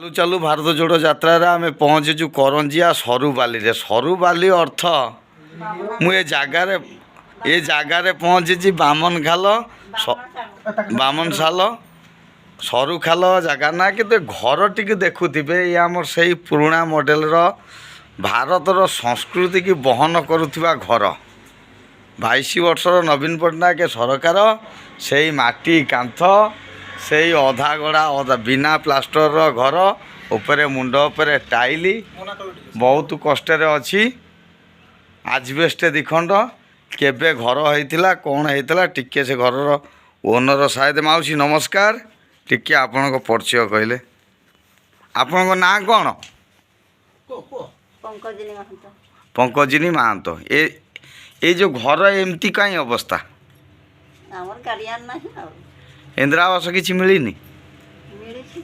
ଚାଲୁ ଚାଲୁ ଭାରତ ଯୋଡ଼ ଯାତ୍ରାରେ ଆମେ ପହଞ୍ଚିଛୁ କରଞ୍ଜିଆ ସରୁବାଲିରେ। ସରୁବାଲି ଅର୍ଥ ମୁଁ ଏ ଜାଗାରେ ପହଞ୍ଚିଛି। ବାମନଖାଲ, ବାମନଶାଲ, ସରୁଖାଲ ଜାଗା ନା, କିନ୍ତୁ ଘର ଟିକେ ଦେଖୁଥିବେ। ଇଏ ଆମର ସେଇ ପୁରୁଣା ମଡ଼େଲର ଭାରତର ସଂସ୍କୃତିକି ବହନ କରୁଥିବା ଘର। 22 ବର୍ଷର ନବୀନ ପଟ୍ଟନାୟକ ସରକାର, ସେଇ ମାଟି କାନ୍ଥ, ସେଇ ଅଧା ଗଢ଼ା, ଅଧା ବିନା ପ୍ଲାଷ୍ଟରର ଘର, ଉପରେ ମୁଣ୍ଡ ଉପରେ ଟାଇଲି, ବହୁତ କଷ୍ଟରେ ଅଛି। ଆଜବେଷ୍ଟ ଦିଖଣ୍ଡ। କେବେ ଘର ହେଇଥିଲା, କ'ଣ ହେଇଥିଲା, ଟିକେ ସେ ଘରର ଓନର ସାୟଦ। ମାଉସୀ, ନମସ୍କାର। ଟିକେ ଆପଣଙ୍କ ପରିଚୟ କହିଲେ। ଆପଣଙ୍କ ନାଁ କ'ଣ? ପଙ୍କଜିନୀ ମହନ୍ତ। ପଙ୍କଜିନୀ ମହାନ୍ତ। ଏ ଯେଉଁ ଘର ଏମିତି କାହିଁ ଅବସ୍ଥା? ଆମର ଗାର୍ଡ଼ିଆନ ନାହିଁ ଆଉ। ଇନ୍ଦିରା ଆବାସ କିଛି ମିଳିନି? ମିଳିଛି।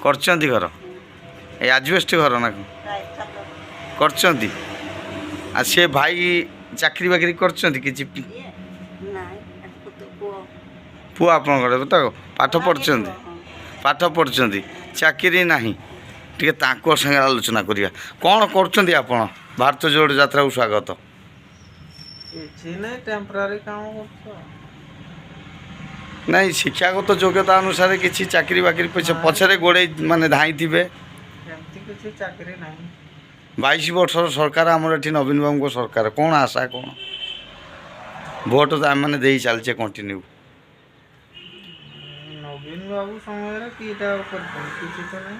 କରିଛନ୍ତି ଘର? ଏ ଆଜବେଷ୍ଟ ଘର ନା କ'ଣ? ଛାତ। କରିଛନ୍ତି। ଆଉ ସେ ଭାଇ ଚାକିରି ବାକିରି କରିଛନ୍ତି କିଛି? ଇଏ ନାଇଁ, ପୁଅ। ପୁଅ ଆପଣଙ୍କର ତ ପାଠ ପଢ଼ୁଛନ୍ତି? ହଁ। ପାଠ ପଢ଼ୁଛନ୍ତି, ଚାକିରି ନାହିଁ। ଟିକେ ତାଙ୍କ ସାଙ୍ଗରେ ଆଲୋଚନା କରିବା। କ'ଣ କରୁଛନ୍ତି ଆପଣ? ଭାରତ ଯୋଡ଼ ଯାତ୍ରାକୁ ସ୍ୱାଗତ। କିଛି ନାହିଁ, ଟେମ୍ପରାରୀ କାମ କରୁଛୁ ଆଉ। ନାଇଁ, ଶିକ୍ଷାଗତ ଯୋଗ୍ୟତା ଅନୁସାରେ କିଛି ଚାକିରି ବାକିରି ପଇସା ପଛରେ ଗୋଡ଼େଇ ମାନେ ଧାଇଁଥିବେ। ସେମିତି କିଛି ଚାକିରି ନାହିଁ। 22 ବର୍ଷର ସରକାର ଆମର ଏଠି ନବୀନ ବାବୁଙ୍କ ସରକାର, କ'ଣ ଆଶା, କ'ଣ? ଭୋଟ ତ ଆମେମାନେ ଦେଇ ଚାଲିଛେ କଣ୍ଟିନ୍ୟୁ। ନବୀନ ବାବୁ ସମୟରେ କିଟା କରିଛନ୍ତି? କିଛି ତ ନାହିଁ।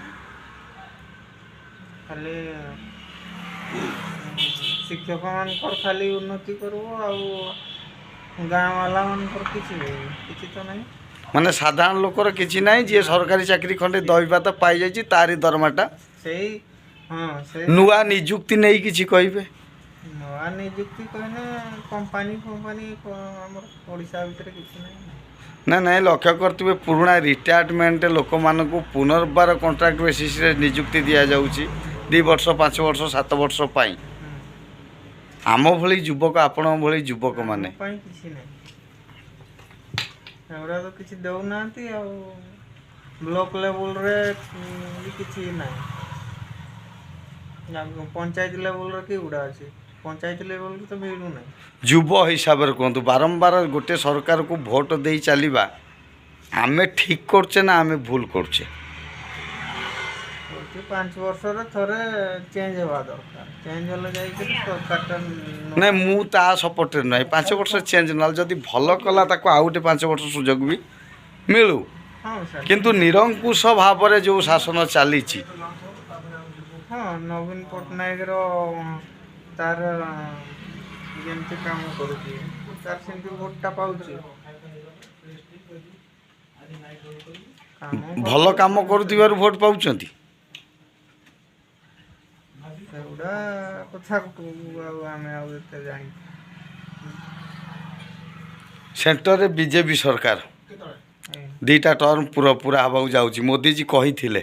ଖାଲି ଶିକ୍ଷକମାନଙ୍କର ଖାଲି ଉନ୍ନତି କରିବ ଆଉ ଗାଁ ବାଲା ମାନଙ୍କର କିଛି ତ ନାହିଁ। ମାନେ ସାଧାରଣ ଲୋକର କିଛି ନାହିଁ। ଯିଏ ସରକାରୀ ଚାକିରି ଖଣ୍ଡେ ଦଇବାତ ପାଇଯାଇଛି, ତାରି ଦରମାଟା। ସେଇ, ହଁ, ସେଇ। ନୂଆ ନିଯୁକ୍ତି ନେଇ କିଛି କହିବେ? ନୂଆ ନିଯୁକ୍ତି କହିଲେ କମ୍ପାନୀ ଫମ୍ପାନୀ ଆମର ଓଡ଼ିଶା ଭିତରେ କିଛି ନାହିଁ। ନା ନାଇଁ, ଲକ୍ଷ୍ୟ କରିଥିବେ, ପୁରୁଣା ରିଟାୟାରମେଣ୍ଟ ଲୋକମାନଙ୍କୁ ପୁନର୍ବାର କଣ୍ଟ୍ରାକ୍ଟ ବେସିସ୍ରେ ନିଯୁକ୍ତି ଦିଆଯାଉଛି 2 ବର୍ଷ, 5 ବର୍ଷ, 7 ବର୍ଷ ପାଇଁ। ଆମ ଭଳି ଯୁବକ, ଆପଣଙ୍କ ଭଳି ଯୁବକମାନେ ଆମ ପାଇଁ କିଛି ନାହିଁ। ଏଗୁଡ଼ା ତ କିଛି ଦେଉନାହାନ୍ତି ଆଉ ବ୍ଲକ ଲେବୁଲରେ ବି କିଛି ନାହିଁ ନା। ପଞ୍ଚାୟତ ଲେବୁଲରେ କି ଗୁଡ଼ା ଅଛି? ପଞ୍ଚାୟତ ଲେବୁଲରେ ତ ମିଳୁନାହିଁ। ଯୁବ ହିସାବରେ କୁହନ୍ତୁ, ବାରମ୍ବାର ଗୋଟେ ସରକାରକୁ ଭୋଟ ଦେଇ ଚାଲିବା ଆମେ ଠିକ୍ କରୁଛେ ନା ଆମେ ଭୁଲ କରୁଛେ? ପ୍ରତି 5 ବର୍ଷରେ ଥରେ ଚେଞ୍ଜ ହେବା ଦରକାର। ଚେଞ୍ଜ ହେଲେ ଯାଇକରି ସରକାରଟା ନାଇଁ, ମୁଁ ତା ସପୋର୍ଟରେ ନୁହେଁ। 5 ବର୍ଷ ଚେଞ୍ଜ ନହେଲେ, ଯଦି ଭଲ କଲା, ତାକୁ ଆଉ ଗୋଟେ 5 ବର୍ଷ ସୁଯୋଗ ବି ମିଳୁ। ହଁ ସାର୍। କିନ୍ତୁ ନିରଙ୍କୁଶ ଭାବରେ ଯେଉଁ ଶାସନ ଚାଲିଛି। ହଁ, ନବୀନ ପଟ୍ଟନାୟକର ତାର ଯେମିତି କାମ କରୁଛି, ତାର ସେମିତି ଭୋଟଟା ପାଉଛି କାମ। ଭଲ କାମ କରୁଥିବାରୁ ଭୋଟ ପାଉଛନ୍ତି। ସେଗୁଡ଼ା କଥା ଆଉ ଆମେ ଆଉ ଏତେ ଜାଣି ସେଣ୍ଟରରେ ବିଜେପି ସରକାର ଦୁଇଟା ଟର୍ମ ପୁରା ପୁରା ହେବାକୁ ଯାଉଛି। ମୋଦିଜୀ କହିଥିଲେ,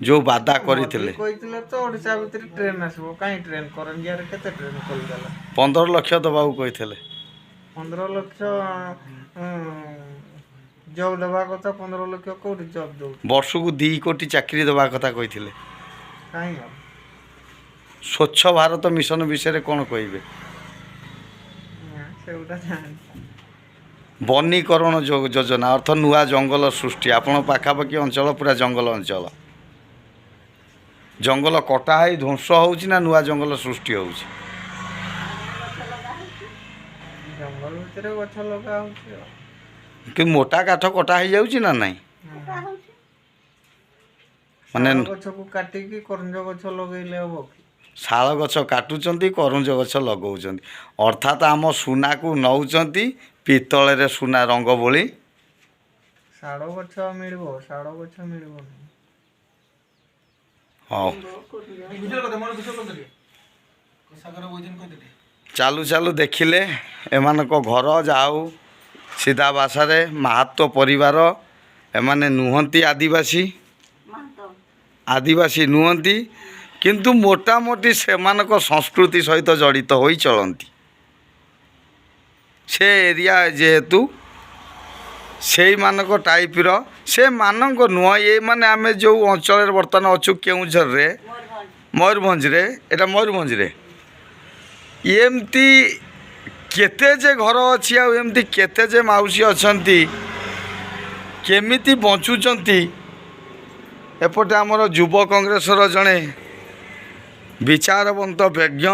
ଯେଉଁ ବାଦା କରିଥିଲେ। ମୋଦି କହିଥିଲେ ତ ଓଡ଼ିଶା ଭିତରେ ଟ୍ରେନ୍ ଆସିବ। କାହିଁ ଟ୍ରେନ୍? କରଞ୍ଜିଆରେ କେତେ ଟ୍ରେନ୍ ଖୋଲିଦେଲା? 15 ଲକ୍ଷ ଦେବାକୁ କହିଥିଲେ। 15 ଲକ୍ଷ ଜବ୍ ଦେବା କଥା। 15 ଲକ୍ଷ କୋଉଠି ଜବ୍ ଦଉଛି? ବର୍ଷକୁ 2 କୋଟି ଚାକିରି ଦେବା କଥା କହିଥିଲେ। କାହିଁ ଆଉ? ସ୍ୱଚ୍ଛ ଭାରତ ମିଶନ ବିଷୟରେ କ'ଣ କହିବେ? ନା, ସେଗୁଡ଼ା ଜାଣିନି। ବନୀକରଣ ଯୋଜନା ଅର୍ଥ ନୂଆ ଜଙ୍ଗଲ ସୃଷ୍ଟି। ଆପଣ ପାଖାପାଖି ଅଞ୍ଚଳ ପୁରା ଜଙ୍ଗଲ ଅଞ୍ଚଳ। ଜଙ୍ଗଲ କଟା ହେଇ ଧ୍ୱଂସ ହେଉଛି ନା ନୂଆ ଜଙ୍ଗଲ ସୃଷ୍ଟି ହେଉଛି? ଗଛ ଲଗା ହେଇଛି। ଜଙ୍ଗଲ ଭିତରେ ଗଛ ଲଗା ହଉଛି ଆଉ। କିନ୍ତୁ ମୋଟା କାଠ କଟା ହେଇଯାଉଛି ନା ନାହିଁ? କଟା ହଉଛି। ମାନେ ଶାଳ ଗଛକୁ କାଟିକି କରଞ୍ଜ ଗଛ ଲଗେଇଲେ ହବ କି? ଶାଳ ଗଛ କାଟୁଛନ୍ତି, କରଞ୍ଜ ଗଛ ଲଗାଉଛନ୍ତି। ଅର୍ଥାତ୍ ଆମ ସୁନାକୁ ନେଉଛନ୍ତି, ପିତ୍ତଳରେ ସୁନା ରଙ୍ଗ ବୋଳି। ଶାଳ ଗଛ ଆଉ ମିଳିବ? ଶାଳ ଗଛ ମିଳିବନି। ହଉ। କୁଞ୍ଜ। ଚାଲୁ ଚାଲୁ ଦେଖିଲେ ଏମାନଙ୍କ ଘର। ଯାଉ ସିଧା ଭାଷାରେ ମାହାତ୍ୱ ପରିବାର। ଏମାନେ ନୁହନ୍ତି ଆଦିବାସୀ। ମହନ୍ତ। ଆଦିବାସୀ ନୁହନ୍ତି, କିନ୍ତୁ ମୋଟାମୋଟି ସେମାନଙ୍କ ସଂସ୍କୃତି ସହିତ ଜଡ଼ିତ ହୋଇ ଚଳନ୍ତି। ସେ ଏରିଆ ଯେହେତୁ ସେଇମାନଙ୍କ ଟାଇପ୍ର, ସେମାନଙ୍କ ନୁହଁ, ଏଇମାନେ ଆମେ ଯେଉଁ ଅଞ୍ଚଳରେ ବର୍ତ୍ତମାନ ଅଛୁ କେଉଁଝରରେ, ମୟୂରଭଞ୍ଜ। ମୟୂରଭଞ୍ଜରେ, ଏଇଟା ମୟୂରଭଞ୍ଜରେ ଏମିତି କେତେ ଯେ ଘର ଅଛି ଆଉ ଏମିତି କେତେ ଯେ ମାଉସୀ ଅଛନ୍ତି, କେମିତି ବଞ୍ଚୁଛନ୍ତି। ଏପଟେ ଆମର ଯୁବ କଂଗ୍ରେସର ଜଣେ ବିଚାରବନ୍ତ ବ୍ୟଜ୍ଞ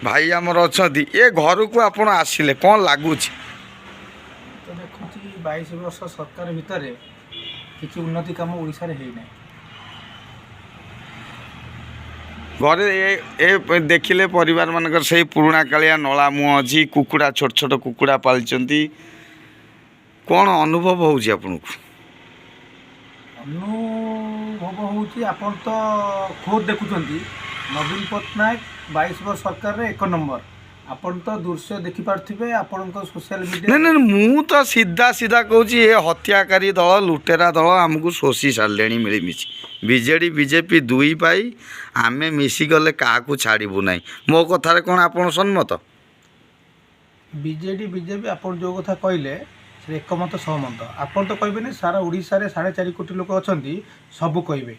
ଭାଇ ଆମର ଅଛନ୍ତି। ଏ ଘରକୁ ଆପଣ ଆସିଲେ କ'ଣ ଲାଗୁଛି? ତ ଦେଖୁଛି, 22 ବର୍ଷ ସରକାର ଭିତରେ କିଛି ଉନ୍ନତି କାମ ଓଡ଼ିଶାରେ ହେଇନାହିଁ। ଘରେ ଏ ଦେଖିଲେ ପରିବାରମାନଙ୍କର ସେଇ ପୁରୁଣା କାଳିଆ ନଳା ମୁହଁ ଅଛି, କୁକୁଡ଼ା, ଛୋଟ ଛୋଟ କୁକୁଡ଼ା ପାଳିଛନ୍ତି। କ'ଣ ଅନୁଭବ ହେଉଛି ଆପଣଙ୍କୁ? ଅନୁଭବ ହେଉଛି, ଆପଣ ତ ଖୋଦ୍ ଦେଖୁଛନ୍ତି, ନବୀନ ପଟ୍ଟନାୟକ 22 ବର୍ଷ ସରକାରରେ ଏକ ନମ୍ବର। ଆପଣ ତ ଦୃଶ୍ୟ ଦେଖିପାରୁଥିବେ ଆପଣଙ୍କ ସୋସିଆଲ ନାଇଁ। ମିଡ଼ିଆ। ନାଇଁ, ମୁଁ ତ ସିଧା ସିଧା କହୁଛି, ଏ ହତ୍ୟାକାରୀ ଦଳ, ଲୁଟେରା ଦଳ ଆମକୁ ଶୋଷି ସାରିଲେଣି ମିଳିମିଶି। ବିଜେଡ଼ି ବିଜେପି ଦୁଇ ପାଇ ଆମେ ମିଶିଗଲେ କାହାକୁ ଛାଡ଼ିବୁ ନାହିଁ। ମୋ କଥାରେ କ'ଣ ଆପଣ ସମ୍ମତ? ବିଜେଡ଼ି ବିଜେପି, ଆପଣ ଯେଉଁ କଥା କହିଲେ ସେ ଏକମତ, ସହମତ। ଆପଣ ତ କହିବେନି, ସାରା ଓଡ଼ିଶାରେ 4.5 କୋଟି ଲୋକ ଅଛନ୍ତି, ସବୁ କହିବେ।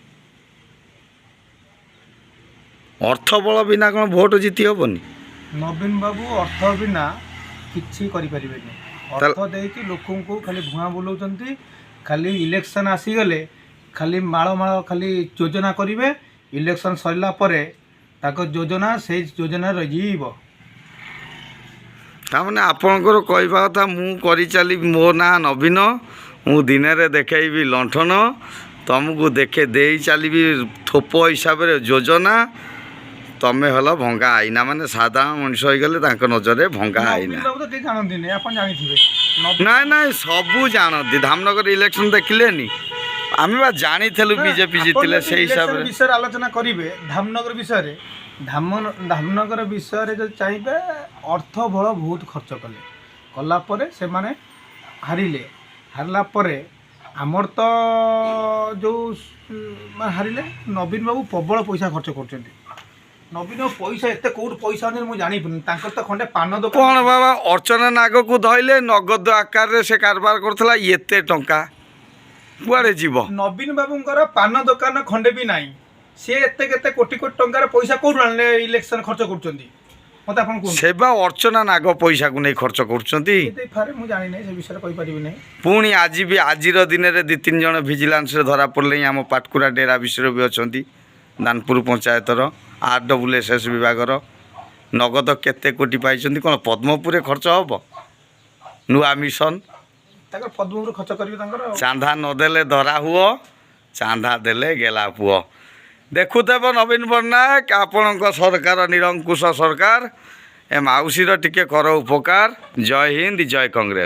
ଅର୍ଥ ବଳ ବିନା କ'ଣ ଭୋଟ ଜିତି ହେବନି? ନବୀନ ବାବୁ ଅର୍ଥ ବିନା କିଛି କରିପାରିବେନି। ଅର୍ଥ ଦେଇକି ଲୋକଙ୍କୁ ଖାଲି ଭୁଆଁ ବୁଲାଉଛନ୍ତି। ଖାଲି ଇଲେକ୍ସନ୍ ଆସିଗଲେ ଖାଲି ମାଳ ମାଳ ଖାଲି ଯୋଜନା କରିବେ। ଇଲେକ୍ସନ୍ ସରିଲା ପରେ ତାଙ୍କ ଯୋଜନା ସେଇ ଯୋଜନା ରହିଯିବ। ତାମାନେ ଆପଣଙ୍କର କହିବା କଥା, ମୁଁ କରିଚାଲିବି, ମୋ ନାଁ ନବୀନ, ମୁଁ ଦିନରେ ଦେଖେଇବି ଲଣ୍ଠନ, ତମକୁ ଦେଖେ ଦେଇ ଚାଲିବି ଥୋପ ହିସାବରେ ଯୋଜନା, ତମେ ହେଲ ଭଙ୍ଗା ଆଇନା। ମାନେ ସାଧାରଣ ମଣିଷ ହେଇଗଲେ ତାଙ୍କ ନଜରରେ ଭଙ୍ଗା ଆଇନା। ନବୀନ ବାବୁ ତ କେହି ଜାଣନ୍ତିନି, ଆପଣ ଜାଣିଥିବେ ନବୀନ। ନାଇଁ ନାଇଁ, ସବୁ ଜାଣନ୍ତି। ଧାମନଗର ଇଲେକ୍ସନ ଦେଖିଲେନି? ଆମେ ବା ଜାଣିଥିଲୁ ବିଜେପି ଆପଣ ଜିତିଲେ ଯଦି ସେଇ ଇଲେକ୍ସନ ହିସାବରେ। ବିଷୟରେ ଆଲୋଚନା କରିବେ, ଧାମନଗର ବିଷୟରେ, ଧାମନଗର ବିଷୟରେ ଯଦି ଚାହିଁବେ, ଅର୍ଥ ବଳ ବହୁତ ଖର୍ଚ୍ଚ କଲେ, କଲା ପରେ ସେମାନେ ହାରିଲେ। ହାରିଲା ପରେ ଆମର ତ ଯେଉଁ ମାନେ ହାରିଲେ, ନବୀନ ବାବୁ ପ୍ରବଳ ପଇସା ଖର୍ଚ୍ଚ କରୁଛନ୍ତି। ନବୀନ ବାବୁ ପଇସା ଏତେ କୋଉଠୁ ପଇସା ଆଣୁଛନ୍ତି ମୁଁ ଜାଣିପାରୁନି। ତାଙ୍କର ତ ଖଣ୍ଡେ ପାନ ଦୋକାନ। କ'ଣ ବାବା, ଅର୍ଚ୍ଚନା ନାଗକୁ ଧଇଲେ, ନଗଦ ଆକାରରେ ସେ କାରବାର କରୁଥିଲା, ଏତେ ଟଙ୍କା କୁଆଡ଼େ ଯିବ? ନବୀନ ବାବୁଙ୍କର ପାନ ଦୋକାନ ଖଣ୍ଡେ ବି ନାହିଁ। ସିଏ ଏତେ କେତେ କୋଟି କୋଟି ଟଙ୍କାର ପଇସା କୋଉଠୁ ଆଣିଲେ, ଇଲେକ୍ସନ ଖର୍ଚ୍ଚ କରୁଛନ୍ତି, ମତେ ଆପଣ କୁହନ୍ତୁ। ସେ ବା ଅର୍ଚ୍ଚନା ନାଗ ପଇସାକୁ ନେଇ ଖର୍ଚ୍ଚ କରୁଛନ୍ତି। ହେଇଥାଇପାରେ, ମୁଁ ଜାଣିନାହିଁ, ସେ ବିଷୟରେ କହିପାରିବି ନାହିଁ। ପୁଣି ଆଜି ବି, ଆଜିର ଦିନରେ ଦୁଇ ତିନି ଜଣ ଭିଜିଲାନ୍ସରେ ଧରା ପଡ଼ିଲେଣି। ଆମ ପାଟକୁରା ଡେରା ବିଷୟରେ ବି ଅଛନ୍ତି, ଦାନପୁର ପଞ୍ଚାୟତର RWSS ବିଭାଗର। ନଗଦ କେତେ କୋଟି ପାଇଛନ୍ତି, କ'ଣ ପଦ୍ମପୁରରେ ଖର୍ଚ୍ଚ ହେବ? ନୂଆ ମିଶନ। ତାଙ୍କର ପଦ୍ମପୁର ଖର୍ଚ୍ଚ କରିବେ ତାଙ୍କର ଆଉ। ଚାନ୍ଦା ନଦେଲେ ଧରା ହୁଅ, ଚାନ୍ଦା ଦେଲେ ଗେଲା ପୁଅ। ଦେଖୁଥିବ ନବୀନ ପଟ୍ଟନାୟକ, ଆପଣଙ୍କ ସରକାର ନିରଙ୍କୁଶ ସରକାର। ଏ ମାଉସୀର ଟିକେ କର ଉପକାର। ଜୟ ହିନ୍ଦ, ଜୟ କଂଗ୍ରେସ।